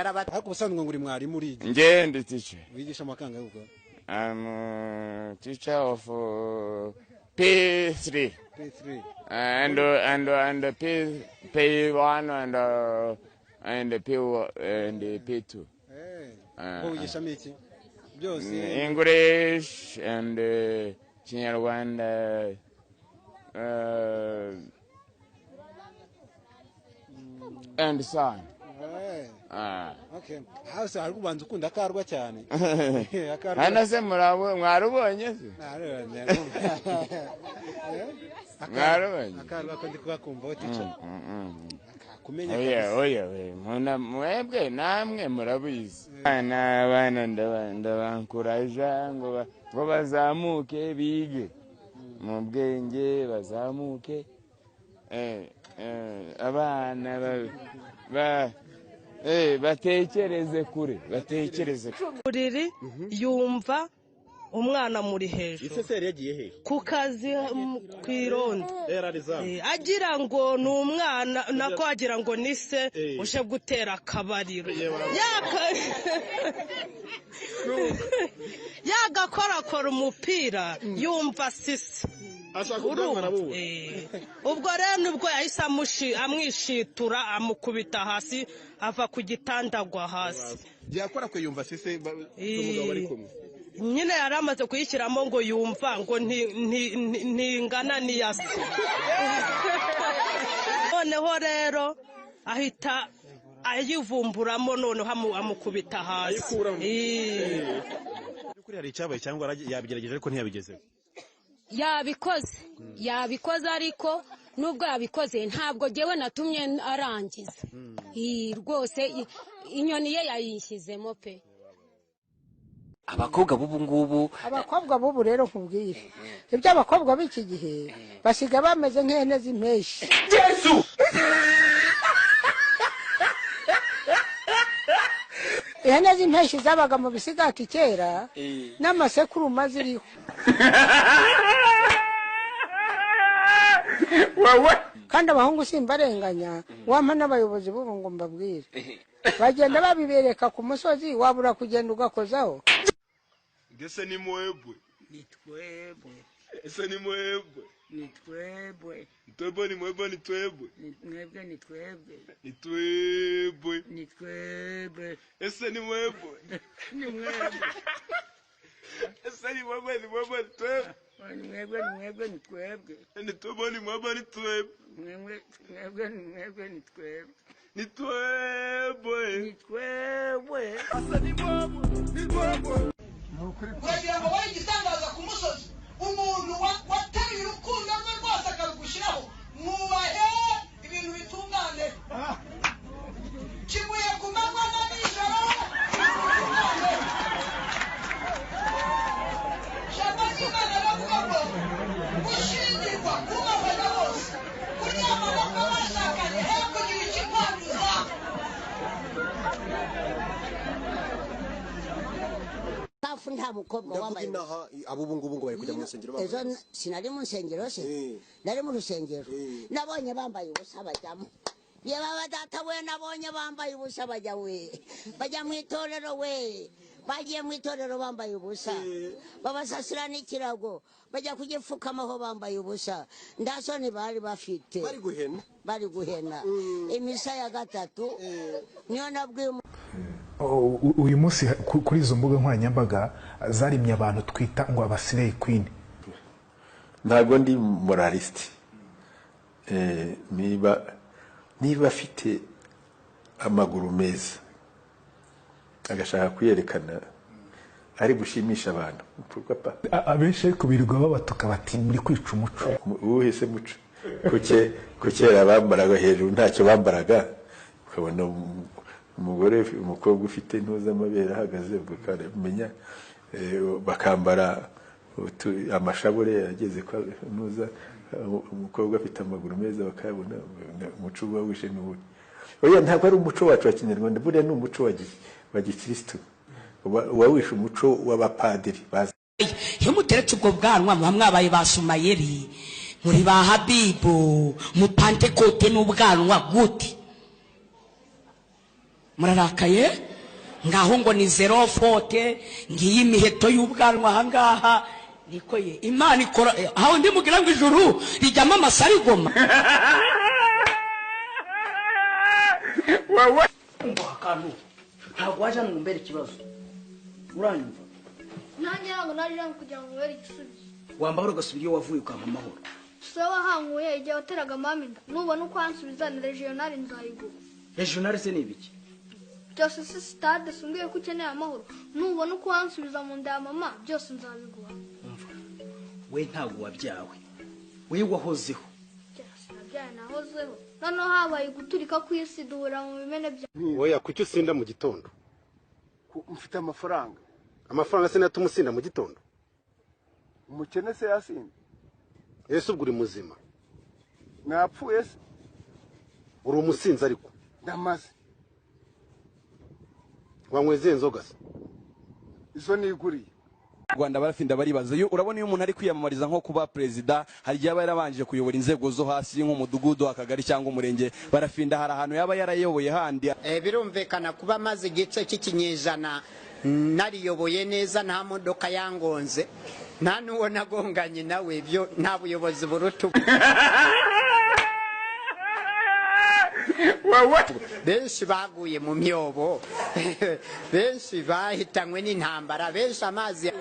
Ariko ubusanzwe ngo uri mwarimu uriga? Nge ndi teacher. Wigisha amakanga y'ubwo? I'm teacher of P3. P3. And P1 and P and P2. Eh. Wigishamo iki? Byose. English and Kinyarwanda. And son. Okay. Hasi hari kubanza ukunda akarwa cyane. Hano se mwarubonye se? Mwarubonye. Akarwa ko ndi kubakumva teacher. Kumenya kabisa. Oya oya muna mwebwe namwe murabizi. Abana ndabankuraja ngo bazamuke bige. Mu bwenge bazamuke. Abana batekereze kure, batekereze buriri yumva umwana muri hejuru. Iseseri yagiye he? Ku kazi ku irondo. Agira ngo ni umwana nako agira ngo ni se uje gutera akabariro. Yagakorakora umupira yumva sisi. Ubwo rero nibwo yahise amwishitura amukubita hasi ava ku gitanda agwa hasi. Yakora ko yumva sise umugabo bari kumwe. Nyine yari amaze kuyishyiramo ngo yumva ngo ntingana n'iya se. Noneho rero ahita ayivumburamo noneho amukubita hasi. By'ukuri hari icyabaye cyangwa yabigerageje ariko ntiyabigezeho. Yabikoze ariko nubwo yabikoze ntabwo jewe natumye arangiza. Rwose inyoni ye yayishyizemo pe. Abakobwa b'ubu ngubu, abakobwa b'ubu rero nkubwire ibyo abakobwa b'iki gihe basiga bameze nk'ihene z'impeshyi. Yesu! Ihene z'impeshyi zabaga mu bisigati kera n'amasekurume ziriho. Kandi abahungu simbarenganya, wampa n'abayobozi b'ubu ngo mbabwire bagenda babibereka ku musozi wabura kugenda ugakozaho. Ese ni mwebwe? Ni twebwe. Ese ni mwebwe? Ni twebwe. Twebwe ni mwebwe ni twebwe. Ni mwebwe ni twebwe. Ni twebwe. Ni twebwe. Ese ni mwebwe? Ni mwebwe. Ese ni mwebwe ni mwebwe ni twebwe. Ni mwebwe ni mwebwe ni twebwe. Ni twebwe ni mwebwe ni twebwe. Mwebwe mwebwe ni mwebwe ni twebwe. Ni twebwe. Ni twebwe. Ese ni mwebwe? Ni twebwe. Uragira ngo wowe igitangaza ku musozi umuntu wateruye urukundo rwe rwose akarugushyiraho mwubahe ibintu bitungane kibuye ku manywa na nijoro bitungane. Ijambo ry'Imana riravuga ngo gushyingirwa kubahwa na bose, kuryamana kw'abashakanye he kugira ikikwanduza. Nta mukobwa wambaye abubu ngubu ngo bari kujya mu rusengero bambaye. Ejo sinari mu rusengero se, nari mu rusengero nabonye bambaye ubusa bajyamo. Yeba data we nabonye bambaye ubusa bajya we bajya mu itorero we bagiye mu itorero bambaye ubusa babasasira n'ikirago bajya kugipfukamaho bambaye ubusa. Ndasoni bari bafite bari guhena imisa ya gatatu niyo nabwiye. Uyu munsi kuri izo mbuga nkoranyambaga zarimye abantu twita ngo abaslay queen. Ntabwo ndi moraliste. Niba afite amaguru meza agashaka kuyerekana ari gushimisha abantu, abenshi ariko birirwa babatuka bati muri kwica umuco. Uwuhe muco? Kukera bambaraga hejuru ntacyo bambaraga, ukabona umugore umukobwa ufite ntuzamabere ahagaze ukamenya bakambara amashabure yageze kwa ntuza umukobwa afite amaguru meza bakayabona. Umuco uba wishe n'ubundi. Oya ntabwo ari umuco wacu wa Kinyarwanda, buriya ni umuco wa gikristo wawishe umuco w'abapadiri. Iyo muteretse ubwo bwanwa muba mwabaye ba Sumayeri muri ba Habibu mu Pantekote n'ubwanwa gute? Murarakaye ngaho ngo ni zero fote, ngiyi imiheto y'ubwanwa ahangaha. Niko ye Imana ikora aho ndi mugira ngo ijuru rijyamo amasarigoma. Wewe umva akantu ntabwo waje hano ngo umbere ikibazo, uranyumva? Nanjye ntabwo naje hano kugira ngo ubere igisubizo. Wambara ugasubira iyo wavuye ukampa amahoro. So wahanguye igihe wateraga mama inda, nubona uko wansubiza na regional nzayiguha. Regional se ni ibiki? Byose si stade, sumbwiye ko ukeneye amahoro. Nubona uko wansubiza mu nda ya mama byose nzabiguha. Umva, we ntabwo wabyawe, we wahozeho. Sinabyaye, nahozeho. Noneho habaye guturika kw'isi duhura mu bimene bya. Oya, kuki usinda mu gitondo? Mfite amafaranga. Amafaranga se natuma usinda mu gitondo? Umukene se yasinda? Ese ubwo uri muzima? Napfuye se? Uri umusinzi ariko. Ndamaze. Wanyweze inzoga se? Izo niguriye. Rwanda barafinda baribaza, iyo urabona iyo umuntu ari kwiyamamariza nko kuba president, hari igihe aba yarabanje kuyobora inzego zo hasi nk'umudugudu, akagari cyangwa umurenge. Barafinda hari ahantu yaba yarayoboye handi. Birumvikana kuba maze igice cy'ikinyejana nariyoboye neza, nta modoka yangonze, nta n'uwo nagonganye nawe, ibyo nta buyobozi buruta. Benshi baguye mu myobo, benshi bahitanywe n'intambara, benshi amazi.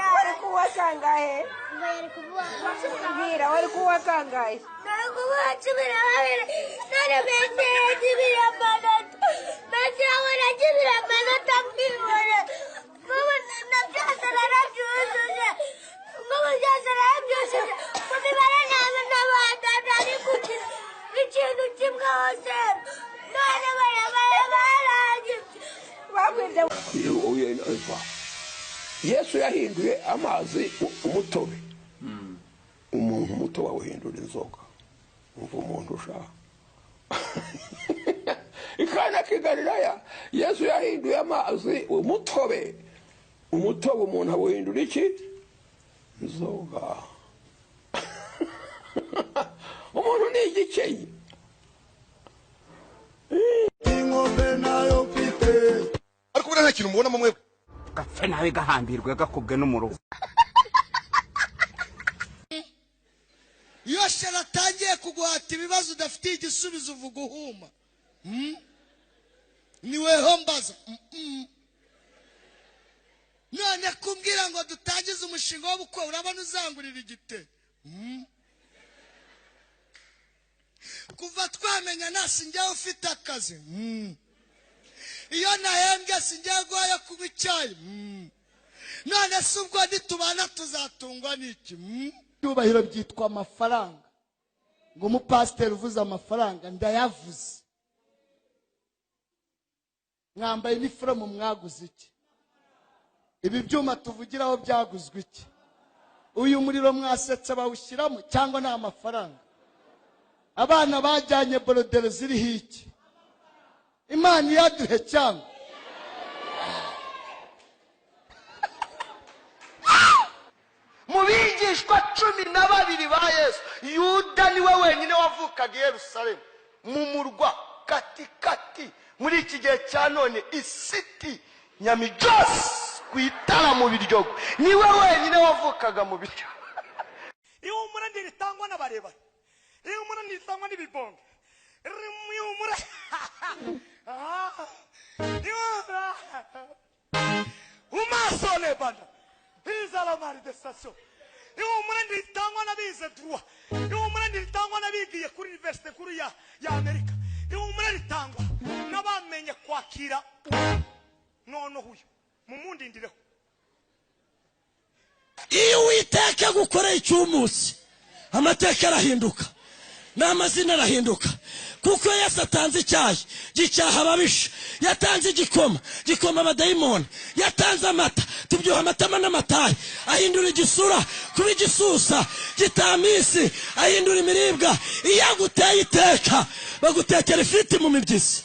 Wari kuwa kangahe? Mbwira, wari kuwa kangahe? Nari kuwa 12, none mbese 18, mbese abona 18 mbibona. Nk'ubu na byose narabyujuje, nk'ubu byose narabyujuje, mu mibare n'abana nari kugira ikintu kimwe hose, none barangije. Yesu yahinduye amazi umutobe, umuntu muto wawuhindura inzoga. Umva umuntu ushaka ikana k'Igalilaya, Yesu yahinduye amazi umutobe, umutobe umuntu awuhindura iki? Inzoga. Umuntu ni igikeyi. Inkombe nayo mfite. Ariko buriya nta kintu mubonamo mwebwe. Gapfe nawe gahambirwe gakubwe n'umuruho. Iyo shera atangiye kuguhata ibibazo udafitiye igisubizo uvuga uhuma. Niweho mbaza. None kumbwira ngo dutangize umushinga w'ubukwe urabona uzangurira igite. Kuva twamenya nasi njyewe ufite akazi. Iyo nahembwe sinjye guhaye kunywa icyayi. None se ubwo nitubana tuzatungwa n'iki? Icyubahiro byitwa amafaranga. Ngo umupasiteri uvuze amafaranga ndayavuze. Mwambaye iniforume mwaguze iki? Ibi byuma tuvugiraho byaguzwe iki? Uyu muriro mwasetse bawushyiramo cyangwa ni amafaranga? Abana bajyanye borodero ziriho iki? Imana iyaduhe cyangwa? Mu bigishwa 12 ba Yesu, Yuda niwe wenyine wavukaga i Yerusalemu, mu murwa katikati. Muri iki gihe cya none isiti Nyamijosi ku itara mu Biryogo, niwe wenyine wavukaga mu Biryogo. Ihumure ntiritangwa n'abarebare, ihumure ntiritangwa n'ibibonge, ihumure umasole bana izalamari de station. Ihumure ntiritangwa n'abize droit, ihumure ntiritangwa n'abigiye kuri universite nkuru ya Amerika, ihumure ritangwa n'abamenye kwakira. Noneho uyu mumundindireho. Iyo Uwiteka agukoreye icyumunsi, amateka arahinduka n'amazina arahinduka. Kuko Yesu atanze icyayi gicyaha ababisha, yatanze igikoma gikoma abadayimoni, yatanze amata tubyoha amatama n'amatayi, ahindura igisura kuba igisusa gitamisi, ahindura imiribwa. Iyo aguteye iteka bagutekera ifiriti mu mibyizi.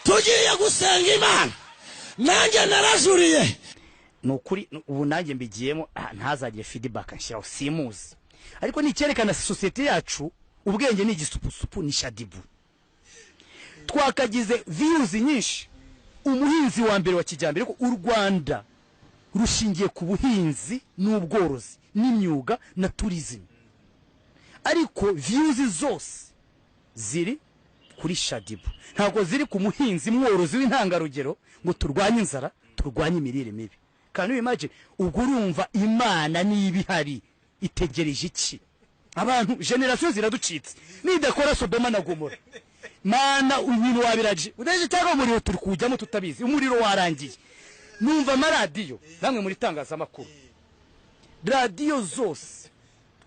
Tugiye gusenga Imana, nanjye narajuriye. Ni ukuri ubu nanjye mbigiyemo, ntazagire feedback nshyiraho, simuzi. Ariko ni icyerekana sosiyete yacu Ubwenge ni igisupusupu, ni Shaddyboo. Twakagize views nyinshi. Umuhinzi wa mbere wa kijyambere, ko u Rwanda rushingiye ku buhinzi n'ubworozi n'imyuga na tourism, ariko views zose ziri kuri Shaddyboo, ntabwo ziri ku muhinzi mworozi w'intangarugero ngo turwanye inzara, turwanye imirire mibi. Can you imagine? Ubwo urumva Imana niba ihari itegereje iki? Abantu generation ziraducitse. Nidakora Sodoma na Gomora, Mana, ibintu wabiraje udeje, cyangwa umuriro turi kujyamo tutabizi, umuriro warangiye. Numva amaradiyo namwe muri tangazamakuru, radiyo zose,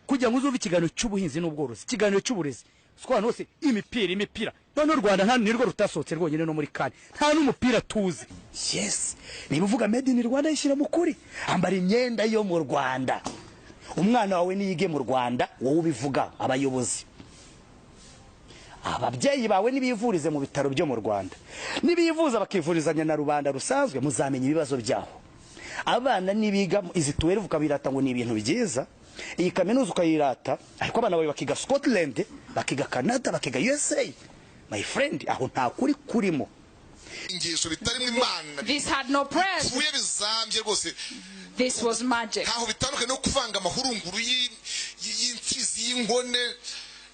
kugira ngo uzumve ikiganiro cy'ubuhinzi n'ubworozi, ikiganiro cy'uburezi, siko ahantu hose imipira, imipira. None u Rwanda nta nirwo rutasohotse rwonyine no muri CAN, nta n'umupira tuzi. Yes, niba uvuga made in Rwanda, yishyira mu kuri, ambara imyenda yo mu Rwanda, umwana wawe niyige mu Rwanda, wowe ubivuga, abayobozi, ababyeyi bawe nibivurize mu bitaro byo mu Rwanda, nibivuza bakivurizanya na rubanda rusanzwe, muzamenya ibibazo byaho. Abana nibiga izi 12 ukabirata ngo ni ibintu byiza, iyi kaminuza ukayirata, ariko abana bawe bakiga Scotland, bakiga Canada, bakiga USA, my friend, aho nta kuri kurimo. Ingesho bitarimo Imana. This had no prayers. Bipfuye, bizambye rwose. This was magic. Ntaho bitandukanye no kuvanga amahurunguru y'imfizi y'inkone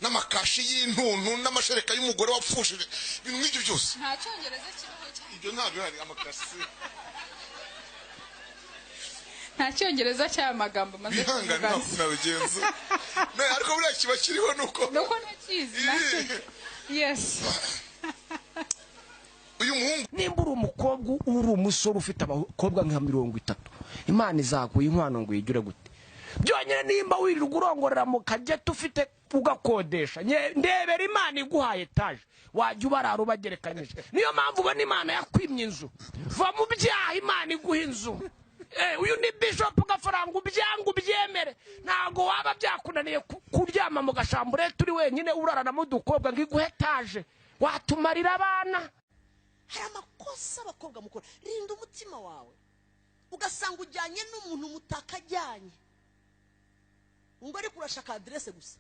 n'amakashi y'intuntu n'amashereka y'umugore wapfushije, ibintu nk'ibyo byose. Nta cyongereza kibaho cyane. Ibyo ntabyo hari amakasi. Nta cyongereza cy'aya magambo maze. Bihangane, ntabwo nabigenza. Ariko buriya kiba kiriho nuko nuko ntakizi nacyo. Yes. Uyu muhungu. Nimba uri umukobwa, uri umusore ufite abakobwa nka 30, Imana izaguha inkwano ngo uyigire gute? Byonyine nimba wirirwa urongorera mu kageti ufite ugakodesha, ndebera Imana iguhaye etaje, wajya ubarara ubagerekanyije. Niyo mpamvu ubona Imana yakwimye inzu. Va mu byaha, Imana iguha inzu. Uyu ni Bishop Gafaranga, ubyanga ubyemere, ntabwo waba byakunaniye kuryama mu gashambure turi wenyine, urarana udukobwa ngo iguhe etaje, watumarira abana. Hari amakosa abakobwa mukora. Rinda umutima wawe. Ugasanga ujyanye n'umuntu mutakajyanye, ngo ariko urashaka aderese gusa,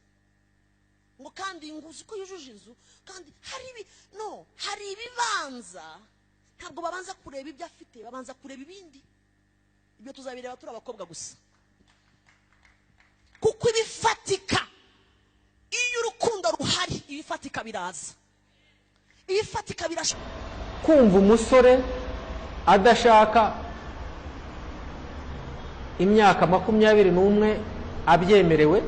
ngo kandi ngo uzi ko yujuje inzu, kandi hari ibi no hari ibibanza. Ntabwo babanza kureba ibyo afite, babanza kureba ibindi. Ibyo tuzabireba turi abakobwa gusa, kuko ibifatika, iyo urukundo ruhari, ibifatika biraza, ibifatika birasha. Kumva umusore adashaka imyaka 21 abyemerewe,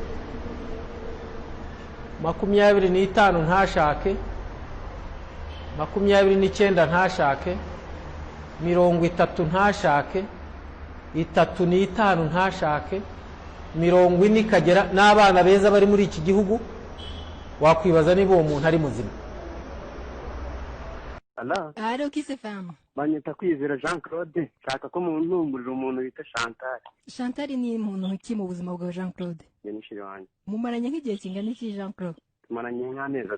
25 ntashake, 29 ntashake, 30 ntashake, 35 ntashake, 40 ikagera, n'abana beza bari muri iki gihugu, wakwibaza niba uwo muntu ari muzima. Allô, Kiss FM. Banyita Kwizera Jean Claude, nshaka ko muntumburira umuntu bita Chantal. Chantal ni muntu ki mu buzima bwawe, Jean Claude? Ni mushiri wanjye. Mumaranye nk'igihe kingana iki, Jean Claude? Tumaranye nk'amezi 3.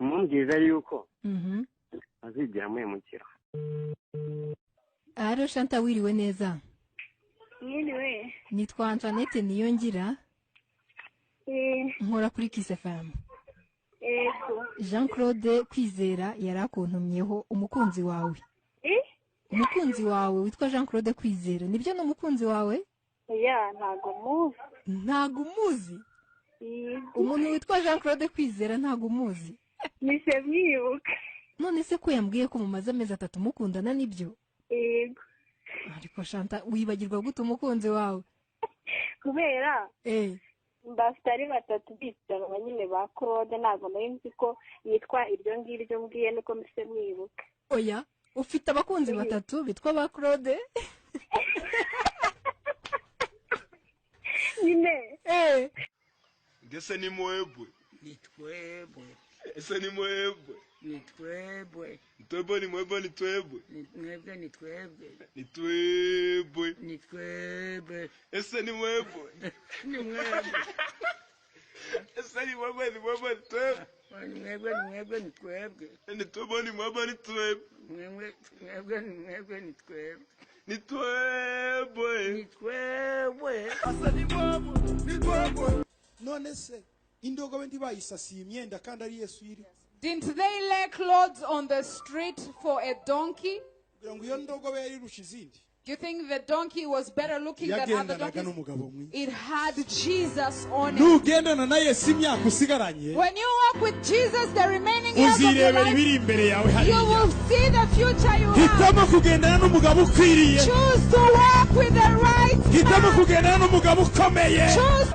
Mumbwira yuko azigera amuhemukira. Allô, Chantal, wiriwe neza? Mwiriwe. Nitwa Antoinette Niyongira. Nkora kuri Kiss FM. Yego. Jean Claude Kwizera yarakuntumyeho, umukunzi wawe. Umukunzi wawe witwa Jean Claude Kwizera, nibyo ni umukunzi wawe? Ya, ntago muzi. Ntago umuzi? Yego. Umuntu witwa Jean Claude Kwizera ntago umuzi? Nise mwibuka. None se ko yambwiye ko mumaze amezi 3 mukundana, nibyo? Yego. Ariko Shanta, wibagirwa gute umukunzi wawe? Kubera mbafite ari batatu bitanwa nyine ba Claude, ntabwo nari nzi ko yitwa iryo ngiryo mbwiye, nuko mpise mwibuka. Oya, ufite abakunzi batatu bitwa ba Claude? Nyine. Ngese ni mwebwe. Ni twebwe. Ese ni mwebwe. Ni twebwe. Twebwe ni mwebwe ni twebwe. Ni mwebwe ni twebwe. Ni twebwe. Ni twebwe. Ese ni mwebwe. Ni mwebwe. Ese ni mwebwe ni mwebwe ni twebwe. Ni mwebwe ni mwebwe ni twebwe. Ni twebwe ni mwebwe ni twebwe. Mwebwe mwebwe ni mwebwe ni twebwe. Ni twebwe. Ni twebwe. Ese ni mwebwe ni twebwe. None se Indogobe ntibayisasiye imyenda kandi ari Yesu iri. Didn't they lay clothes on the street for a donkey? Kugira ngo iyo ndogobe yari irusha izindi. Do you think the donkey was better looking than other Yagendanaga donkeys? n'umugabo mwiza. It had Jesus on it. Nugendana na Yesu imyaka usigaranye, When you walk with Jesus, the remaining years of your uzirebera life, ibiri imbere yawe you hariya. will see the future you have. Hitamo kugendana n'umugabo ukwiriye. Choose to walk with the right Hitamo man. kugendana n'umugabo ukomeye. Choose.